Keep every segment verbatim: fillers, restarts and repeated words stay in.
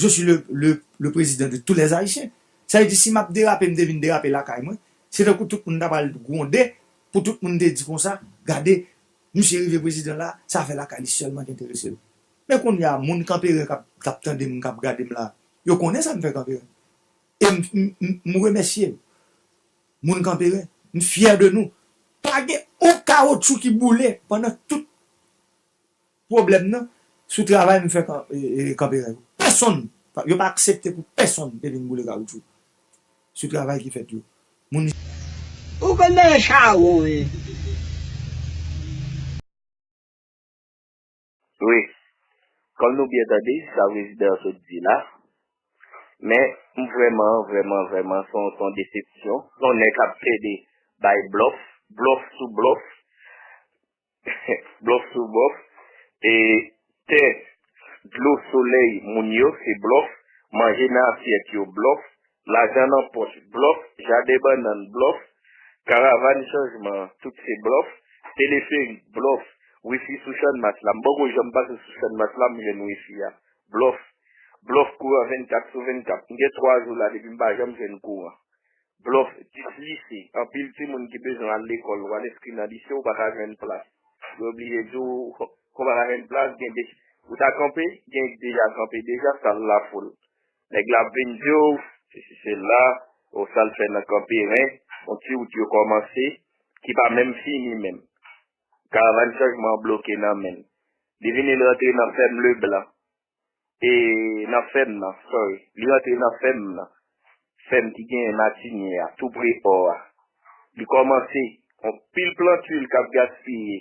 Je suis le, le, le président de tous les Haïtiens. Sa vle di, si m ap derape, m te vin derape lakay mwen, se tankou tout moun ta pral gwonde, pou tout moun te di konsa, gade, misye rive prezidan la, sa fè lakay li sèlman ki enterese l. Men kounye a, moun Kanperen k ap, k ap tande m, k ap gade m la, yo konnen sa m fè Kanperen. E m, m, m, m remèsye yo. Moun Kanperen, m fyè de nou. Pa gen yon kawotchou ki boule pandan tout pwoblèm nan sou travay m fè kan-, e, e, Kanperen. Pèsonn, yo pa aksepte pou pèsonn te vin boule kawotchou sou travay ki fèt yo. Moun Ou konn nan chawon wi. Wi. Kòm nou byen tande sa prezidan an sot di la, men m vrèman, vrèman, vrèman, se yon, se yon desepsyon. Se yon nèg k ap plede bay blòf, blòf sou blòf, blòf sou blòf. E tè, dlo, solèy moun yo, se blòf. Manje nan asyèt yo, blòf. Lajan nan pòch, blòf. Jaden bannann, blòf. Karavàn chanjman an, tout se blòf. Teleferik, blòf. Wifi sou Channmas la. M poko janm pase sou Channmas la, m jwenn wifi a. Blòf. Blòf kouran vennkat sou vennkat. M gen twa jou la depi m pa janm jwenn kouran. Blòf, dis lise. Anpil timoun ki bezwen al lekòl, w al enskri nan lise, ou pa ka jwenn plas. Yo oblije di w, kon w pa ka jwenn plas, gen de, ou ta kanpe, gen deja kanpe deja, sal lafoul. Nèg la ap vin di w, sesi sela, o sa l fè nan Kanperen, yon ti wout yo kòmanse, ki pa menm fini menm. Karavàn chanjman an bloke nan men l. Li vini l rantre nan fèm Leblan. E nan fèm nan, sorry, li rantre nan fèm nan. Fèm ki genyen Matinye a, tou pre ò a. Li kòmanse, yon pil plant lwil k ap gaspiye,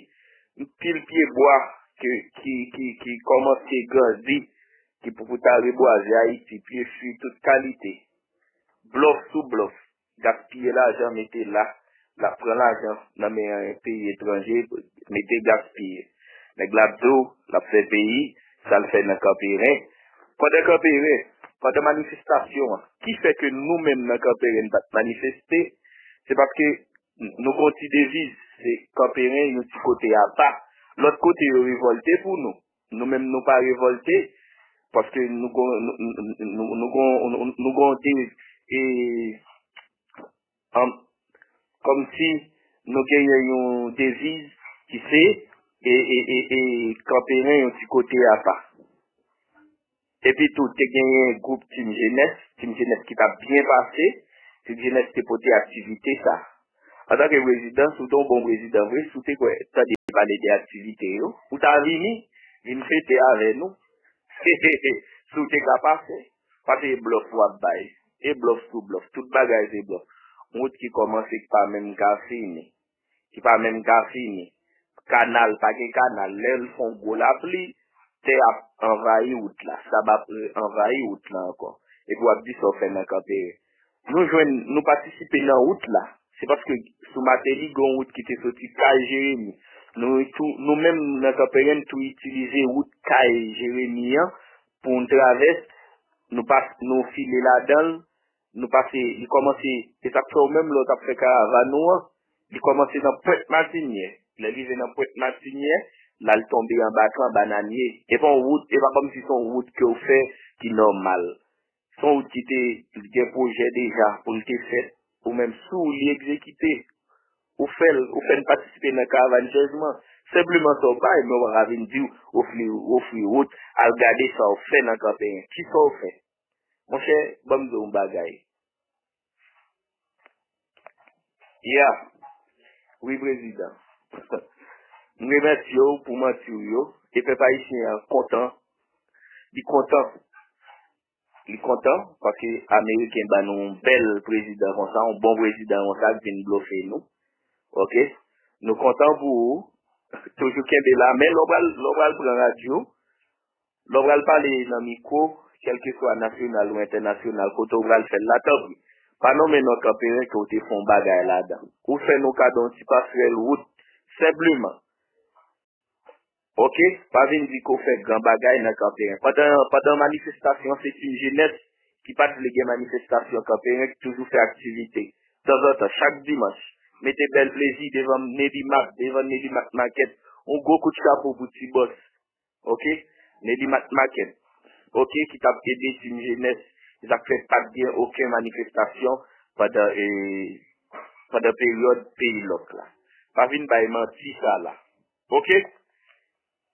yon pil pye bwa ke, ki, ki, ki kòmanse grandi, ki pou, pou ta rebwaze Ayiti, pye fwi tout kalite. Blòf sou blòf. Gaspiye lajan mete la, l ap pran lajan nan men peyi etranje, mete gaspiye. Nèg la ap di w, l ap fè peyi, sa l fè nan Kanperen. Pandan Kanperen, pandan manifestasyon an, ki fè ke nou menm nan Kanperen n pa t manifeste, se paske nou gon ti deviz, se Kanperen yon ti kote apa. Lòt kote yo revòlte pou nou. Nou menm nou pa revòlte, paske nou gon, nou, nou, nou, nou gon, nou, nou gon de, e, an, kòmsi nou genyen yon deviz ki se, e, e, e, e, Kanperen yon ti kote apa. Epi tou, te genyen gwoup Team Jenès, Team Jenès ki t ap byen pase, Team Jenès te pote aktivite sa. Antanke prezidan, si w te yon bon prezidan vre, si w te kwè tande pale de aktivite yo, ou ta vini, vin fete avè nou. Si w te ka pase, paske e blòf w ap bay. E blòf sou blòf. Tout bagay se blòf. Yon wout ki kòmanse ki pa menm ka fini. Ki pa menm ka fini. Kanal, pa gen kanal. Lè l fè yon gwo lapli, tè ap anvayi wout la. Sab ap anvayi wout la ankò. Epi w ap di sa w fè nan Kanperen. Nou jwenn, nou patisipe nan wout la. Se paske sou Mateli, gen yon wout ki te soti kay Jeremi. Nou tou, nou menm nan Kanperen, nou tou itilize wout kay Jeremi an pou n travès. Nou pas, nou file ladan l. Nou pase, li kòmanse, e sa k fè w menm lè w t ap fè karavàn ou an, li kòmanse nan Pwent Matinyè. Lè l rive nan Pwent Matinyè, la l tonbe anba kan bananye. E pa yon wout, e pa kòmsi se yon wout ke w fè ki nòmal. Se yon wout ki te gen pwojè deja pou l te fèt. Ou menm si w li egzekite, ou fè l, ou fè n patisipe nan karavàn chanjman. Senpleman sa w bay, men w pa ka vin di w ofri, ofri wout, al gade sa w fè nan Kanperen. Kisa w fè? Monchè, ban m di w yon bagay. Ya. Wi, prezidan. M remèsye w pou manti w yo. E pèp ayisyen an kontan. Li kontan. Li kontan paske Ameriken ban nou yon bèl prezidan konsa, yon bon prezidan konsa k vin blofe nou. Oke? Nou kontan pou ou. Toujou kenbe la. Men lè w pral, lè w pral pran radyo, lè w pral pale nan mikwo, kèlkeswa nasyonal ou entènasyonal, kote w pral fè l la, tanpri, pa nonmen non Kanperen ke w te fè yon bagay ladan. Ou fè nou kado yon ti pasrèl wout, senpleman. Oke? Pa vin di ke w fè gran bagay nan Kanperen. Pandan, pandan manifestasyon, se Team Jenès ki pa t vle gen manifestasyon Kanperen, ki toujou fè aktivite. Tanzantan, chak dimanch, mete bèl plezi devan Nelimat, devan Nelimat Market. Yon gwo kout chapo pou Ti Bòs. Oke? Nelimat Market. oke, ki t ap ede Team Jenès, se sa k fè pa t gen okenn manifestasyon pandan, e, pandan peryòd peyi lòk la. Pa vin bay manti sa la. Oke?